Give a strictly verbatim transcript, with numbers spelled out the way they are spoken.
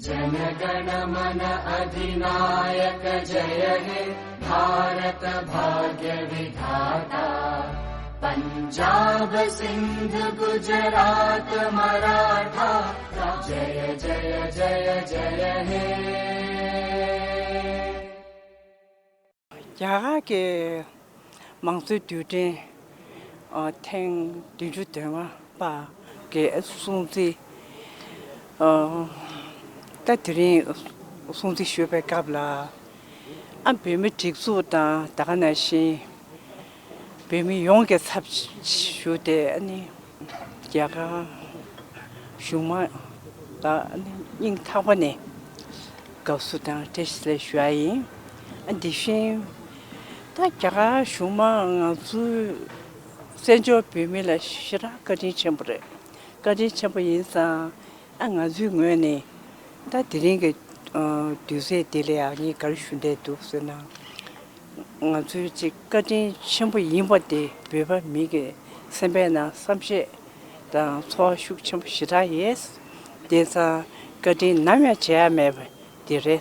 जनगणमन अधिनायक जय हे भारत भाग्य विधाता। पंजाब सिंध गुजरात मराठा जय जय जय जय हे। རྒྱ་གར་གྱི་མང་གཙོའི་རྡུལ་ཕྲན་ཨ་ཐེངས་བདུན་ཅུ་དོན་ལྔ་པ་གི་སྲུང་བརྩི། ཨ་ད་དེ་རིང་སྲུང་བརྩི་ཞུ་བའི་སྐབས་ལ། ཨ་བོད་མི་སྒྲིག་འཛུགས་དང་ད་ག་ནང་བཞིན་བོད་མི་ཡོངས་ཀྱི་ཚབ་ཞུས་ཏེ་ཨ་ནི་རྒྱ་གར་གཞུང་མང་ལ་ཨ་ནི་སྙིང་ཐག་པ་ནས་དགའ་བསུ་དང་བཀྲ་ཤིས་བདེ་ལེགས་ཞུ་ཡ་ཡིན། ཨ་དེ་བཞིན་ད་རྒྱ་གར་གཞུང་མང་ང་ཚོའི་བཙན་བྱོལ་བོད་མི་ལ་ཞེ་དྲག་བཀའ་དྲིན་ཆེན་པོ་རེད། བཀའ་དྲིན་ཆེན་པོ་ཡིན་ཙང་། ཨ་ང་ཚོའི་ངོས་ནས་ད་དེ་རིང་གི་ཨ་དུས་ཚོད་འདི་ལ་ཡང་ངས་ག་རེ་ཞུ་འདོད་འདུག་ཟེར་ན། ང་ཚོའི་ཅིག་བཀའ་དྲིན་ཆེན་པོ་ཡིན་པ་དེ་བོད་པ་མི་གི་སེམས་པའི་ནང་བསམ་ཤེས་དང་ཚོར་བ་ཤུགས་ཆེན་པོ་ཞེ་དྲག་ཡོད། དེ་ཙང་བཀའ་དྲིན་ནམ་ཡང་བརྗེད་ཡ་མེད་པ་དེ་རེད།